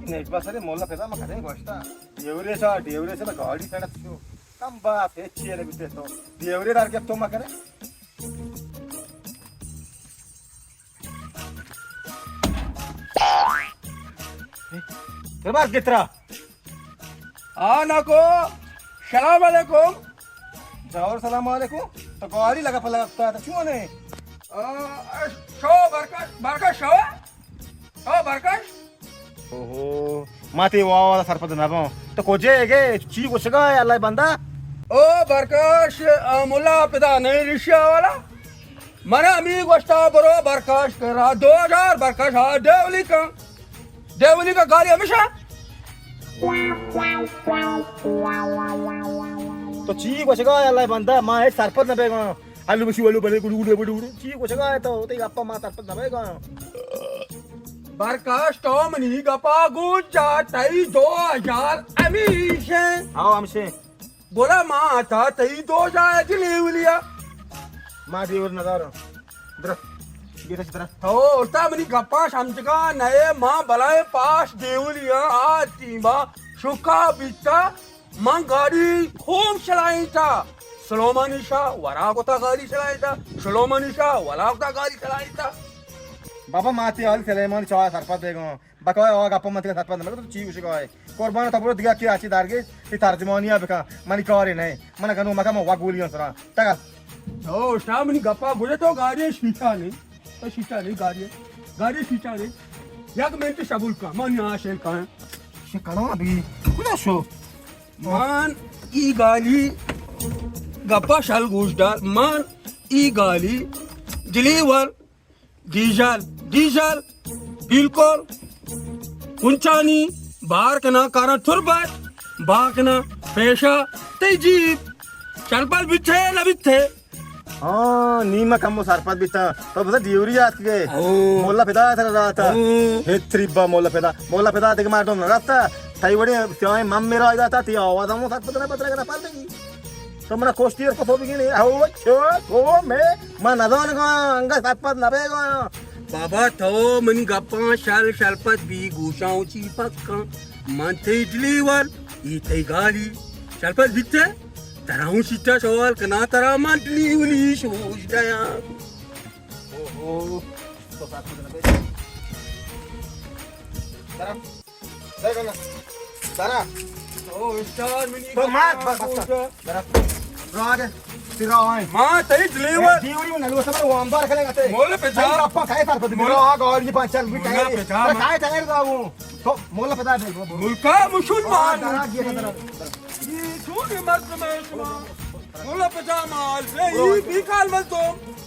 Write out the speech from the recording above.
نیک بس ارے مولا پدا ما کدیں گوشتا۔ ڈیورے سا، ڈیورے سا گاڑی کڑت شو۔ کم باپ ہچ چیئے نہ بیتے تو۔ ڈیورے دار گپتو ما کرے۔ تربار گترا۔ آ نکو، سلام علیکم۔ جاور سلام علیکم۔ تو گاڑی لگا پہ لگا کتا تو چون ہے؟ آ، شو برکش، برکش شو۔ شو برکش۔ اوہو، ما تی واہ واہ سرپد نہ باں۔ تو کجے گے؟ چی گوشگا ہے اللہ بندہ؟ او برکش، آ، ملا پدا نہیں رشیا والا۔ من ہمی گوشتا برو برکش کرا، دو ہزار برکش ہا ڈیولی کن۔ ڈیولی کا گاڑی ہمیشہ۔ تو چی گوشگا ہے اللہ بندہ؟ ما ہچ سرپد نہ بیگا۔ الو بشی ولو بلے گڑو گڑو گڑو گڑو۔ چی گوشگا ہے تو؟ تی گپا ما سرپد نہ بیگا۔ برکش تو منی گپا گوش جا، تئی دو ہزار ہمیشہ۔ ہاں ہمیشہ۔ گڑا ما تا تئی دو جا جلی ولیا۔ ما دیور ندارم۔ درا۔ گیتا چترا۔ تو تا منی گپا سمجھگا نئے، ما بلائے پاش دیولیا آ ٹیما شکا بیتا۔ من گاڑی خوب چلائیں تا۔ سلومانی شاہ ورا کو تا گاڑی چلائیں تا۔ سلومانی شاہ ورا کو تا گاڑی چلائیں تا۔ بابا ما تی حال سلیمان چاہ سرپد بیگا۔ بکوئے آ گپ من تیگا سرپد نہ بکن، تو چی گوشگا ئے؟ قربان تو برو دگہ کی اچی دارگے، تی ترجمانی ءَ بکن، منی کارے نہ، من گنو مکن، من وگولی آں سرا۔ تگا۔ تو شام منی گپا گوشے تو گاڑی شیشہ نہیں، تو شیشہ نہیں گاڑی، گاڑی شیشہ نہیں۔ یک منٹ صبر کن، من یہاں شیل کن۔ شکلوں ابھی کجا شو؟ من ای گاڑی گپا شل گوش دار، من ای گاڑی ڈلیور ڈیزل، ڈیزل، بالکل۔ کنچانی بار کنا کارا تربت، بار کنا پیشا تئی جیب۔ چلپل بیتے نہ بیتے۔ ہاں، نی ما کمو سرپد بیتا۔ تو بزا ڈیوری آتکگے۔ او۔ مولا پدا ترا داتا۔ او۔ ہتری با مولا پدا۔ مولا پدا دیگہ مردم نہ داتا۔ تئی وڑے سیاہیں من میرا داتا، تی آواز ہمو سرپد نہ پترا کنا پردگی۔ تو منا کوشتی اور پسو بگینے۔ او چو، تو میں، ما نزانگا، انگا سرپد نہ بیگا۔ بابا تو منی گپاں شل شلپد بی، گوشاں چی پکاں۔ من تئی ڈلیور، ای تئی گاڑی۔ شلپد بیتے؟ ترا ہوں شیٹا سوال کنا، ترا من ڈلیوری شوش دیاں۔ اوہو، تو سرپد نہ بیگا۔ درا۔ درا۔ تو استاد منی تو مات، بس، بس، بس۔ درا۔ راگ، تیرا آئیں۔ ما تئی ڈلیور۔ اے ڈیوری من نلو سمر وامدار کھلے گا تے۔ مول پہ جا۔ تئی اپا کھائے تر کو۔ مول۔ راگ اور یہ پانچ چل بھی مولا کھائے۔ پہ جا۔ ترا کھائے ٹائر دا وہ۔ تو مول پہ جا دے۔ ملکا مسلمان۔ درا، یہ درا۔ یہ چون مردم ہے شما؟ مول پہ جا مال۔ یہ بیکار مردم۔